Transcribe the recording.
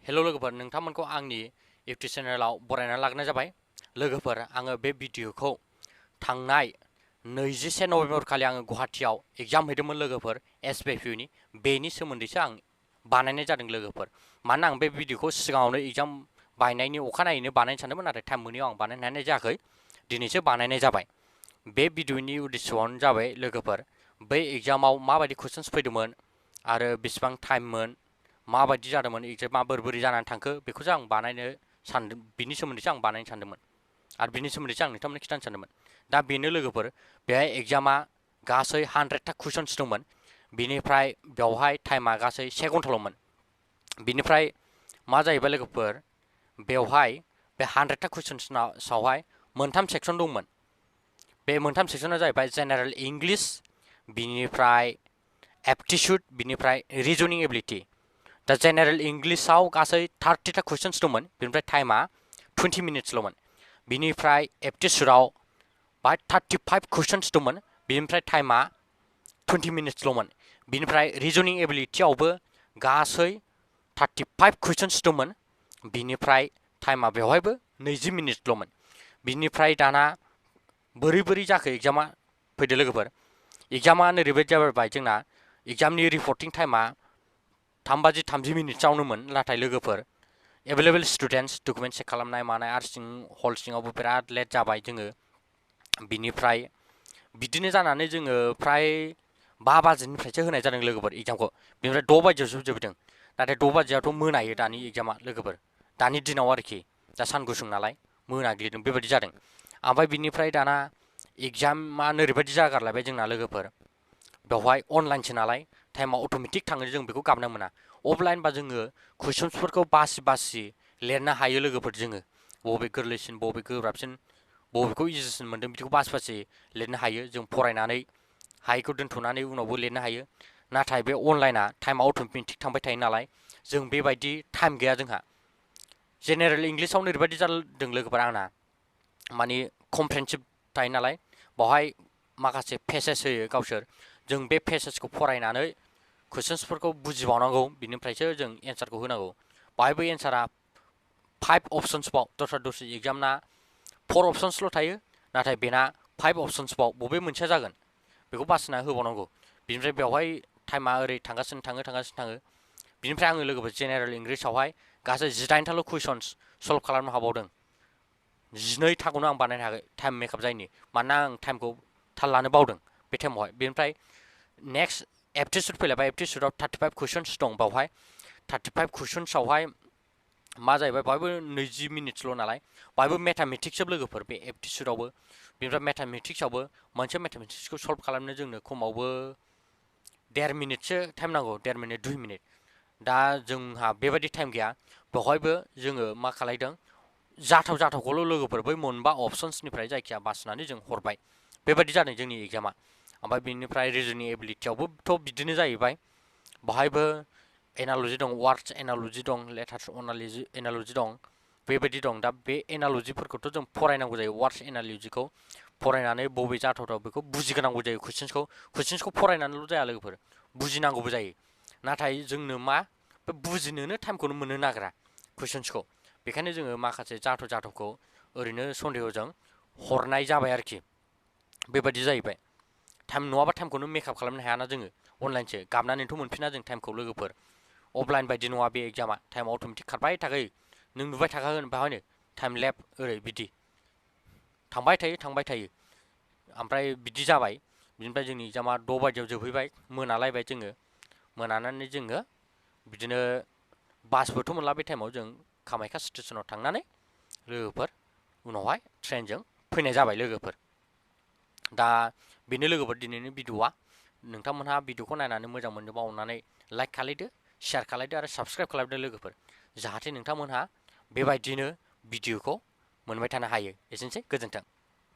Hello लोगोफोर नोंथांमोनखौ आंनि YouTube चेनेलाव बरायना लाग्रोनाय जाबाय। लोगोफोर आङो बे भिडिअखौ थांनाय 21 नभेम्बर खालि आङो गुवाहाटीआव एग्जाम हैदोंमोन लोगोफोर एसबिआइपिइउनि बेनि सोमोन्दैसो आं बानायनाय जादों लोगोफोर। मानोना आं बे भिडिअखौ सिगाङावनो एग्जाम बायनायनि अखानायैनो बानायनो सानदोंमोन नाथाय टाइम मोनैयाव आं बानायनो हानाय जायाखै। दिनैसो बानायनाय जाबाय। बे भिडिअनि उद्देश्यआनो जाबाय लोगोफोर बै एग्जामाव माबायदि कुइसन्स फैदोंमोन आरो बेसेबां टाइममोन माबायदि जादोंमोन एग्जामा बोरै जानानै थांखो बेखौसो आं बानायनो सानदों। बिनि सोमोन्दैसो आं बानायनो सानदोंमोन आरो बिनि सोमोन्दैसो आं नोंथांमोननो खिथानो सानदोंमोन। दा बेनो लोगोफोर बेहाय एग्जामा गासै 100टा कुइसन्स दंमोन। बिनिफ्राय बेवहाय टाइमा गासै 1 घन्टाल'मोन। बिनिफ्राय मा जाहैबाय लोगोफोर बेवहाय बे 100टा कुइसन्सआवहाय मोनथाम सेक्सन दंमोन। बे मोनथाम सेक्सना जाहैबाय जेनेरेल इंग्लिश, बिनिफ्राय एप्टिट्युड, बिनिफ्राय रिजनिं एबिलिटि। दा जेनेरेल इंग्लिशआव गासै 30टा कुइसन्स दंमोन। बिनिफ्राय टाइमा 20 मिनिट्सल'मोन। बिनिफ्राय एप्टिट्युडआव बाहाय 35 कुइसन्स दंमोन। बिनिफ्राय टाइमा 20 मिनिट्सल'मोन। बिनिफ्राय रिजनिं एबिलिटियावबो गासै 35 कुइसन्स दंमोन। बिनिफ्राय टाइमा बेवहायबो 20 मिनिट्सल'मोन। बिनिफ्राय दाना बोरै जाखो एग्जामा फैदो लोगोफोर। एग्जामा ओरैबायदि जाबाय जोंना एग्जामनि रिपर्टिं टाइमा 3:30 नाथाय लोगोफोर एभेलेबल स्टुडेन्टस डकुमेन्ट चेक खालामनाय मानाय आरो हल सिङावबो बिराद लेट जाबाय जोङो। बिनिफ्राय बिदिनो जानानै जोङो फ्राय 5 बाजिनिफ्रायसो होनाय जादों लोगोफोर एग्जामखौ। बिनिफ्राय 6 बाजियावसो जोबदों। नाथाय 6 बाजियावथ' मोनायो दानि एग्जामा लोगोफोर। दानि दिनाव आरोखि दा सान गुसुं नालाय मोनाग्लिदों बेबायदि जादों। ओमफ्राय बिनिफ्राय दाना एग्जामा ओरैबायदि जागारलायबाय जोंना लोगोफोर बेवहाय अनलाइनसो नालाय टाइमा अट'मेटिक थाङो जों बेखौ गाबनो मोना। अफलाइनबा जोङो कुइसन्सफोरखौ बासि लिरनो हायो लोगोफोर जोङो। बबे गोरलैसिन बबे गोब्राबसिन बबेखौ इजिसिन मोन्दों बिदिखौ बासि लिरनो हायो जों फरायनानै हायैखौ दोन्थ'नानै उनावबो लिरनो हायो। नाथाय बे अनलाइना टाइमा अट'मेटिक थांबाय थायो नालाय जों बेबायदि टाइम गैया जोंहा। जेनेरेल इंग्लिशआवनो ओरैबायदि जादों लोगोफोर आंना माने कमप्रेहेनसिभ थायो नालाय बावहाय माखासे पेसेज होयो गावसोर। जों बे पेसेजखौ फरायनानै कुइसन्सफोरखौ बुजिबावनांगौ बिनिफ्रायसो जों एन्सारखौ होनांगौ। बाहायबो एन्सारा 5 अपसन्सबाव दस्रा एग्जामना 4 अपसन्सल' थायो नाथाय बेना 5 अपसन्सबाव बबे मोनसेया जागोन बेखौ बासिना होबावनांगौ। बिनिफ्राय बेवहाय टाइमा ओरै थांगासिनो थाङो। बिनिफ्राय आङो लोगोफोर जेनेरेल इंग्लिशआवहाय गासै 18टाल' कुइसन्स सल्भ खालामनो हाबावदों। 12थाखौनो आं बानायनो हायाखै टाइम मेकआप जायैनि। मानोना आं टाइमखौ थाल लानो बावदों बे टाइमावहाय। बेनिफ्राय नेक्स्ट एप्टिट्युड फैलायबाय। एप्टिट्युडआव 35 कुइसन्स दं। बावहाय 35 कुइसन्सआवहाय मा जाहैबाय बाहायबो 20 मिनिट्सल' नालाय बाहायबो मेथामेटिक्ससो लोगोफोर बे एप्टिट्युडआवबो। बेनिफ्राय मेथामेटिक्सआवबो मोनसे मेथामेटिक्सखौ सल्भ खालामनो जोंनो खमावबो 1.5 मिनिटसो टाइम नांगौ। 1.5 मिनिट 2 मिनिट। दा जोंहा बेबायदि टाइम गैया। बेवहायबो जोङो मा खालायदों जाथावखौल' लोगोफोर बै मोनबा अपसन्सनिफ्राय जायखिया बासिनानै जों हरबाय। बेबायदि जादों जोंनि एग्जामा। ओमफ्राय बिनिफ्राय रिजनिं एबिलिटियावबोथ' बिदिनो जाहैबाय। बाहायबो एनालजि दं, वार्डस एनालजि दं, लेटार्स एनालजि दं, बेबायदि दं। दा बे एनालजिफोरखौथ' जों फरायनांगौ जायो। वार्डस एनालजिखौ फरायनानै बबे जाथावथाव बेखौ बुजिग्रोनांगौ जायो। कुइसन्सखौ फरायनानैल' जाया लोगोफोर बुजिनांगौबो जायो। नाथाय जोंनो मा बे बुजिनोनो टाइमखौनो मोननो नागिरा कुइसन्सखौ। बेखायनो जोङो माखासे जाथावखौ ओरैनो सन्देहजों हरनाय जाबाय आरोखि। बेबायदि जाहैबाय। टाइम नङाबा टाइमखौनो मेकआप खालामनो हायाना जोङो। अनलाइनसो गाबनानैथ' मोनफिना जों टाइमखौ लोगोफोर। अफलाइन बायदि नङा बे एग्जामा। टाइमा अट'मेटिक खारबाय थाखायो। नों नुबाय थाखागोन बेवहायनो टाइम लेप ओरै बिदि थांबाय थायो। ओमफ्राय बिदि जाबाय। बिनिफ्राय जोंनि एग्जामा 6 बाजियाव जोबहैबाय। मोनालायबाय जोङो। मोनानानै जोङो बिदिनो बासबोथ' मोनला बे टाइमाव जों कामाख्या स्टेसनाव थांनानै लोगोफोर उनावहाय ट्रेनजों फैनाय जाबाय लोगोफोर। दा बेनो लोगोफोर दिनैनि भिडिअआ। नोंथांमोनहा भिडिअखौ नायनानै मोजां मोनोबा अननानै लाइक खालायदो, शेयार खालायदो आरो साबस्क्राइब खालामदो लोगोफोर। जाहाथे नोंथांमोनहा बेबायदिनो भिडिअखौ मोनबाय थानो हायो। एसेनोसै, गोजोन्थों।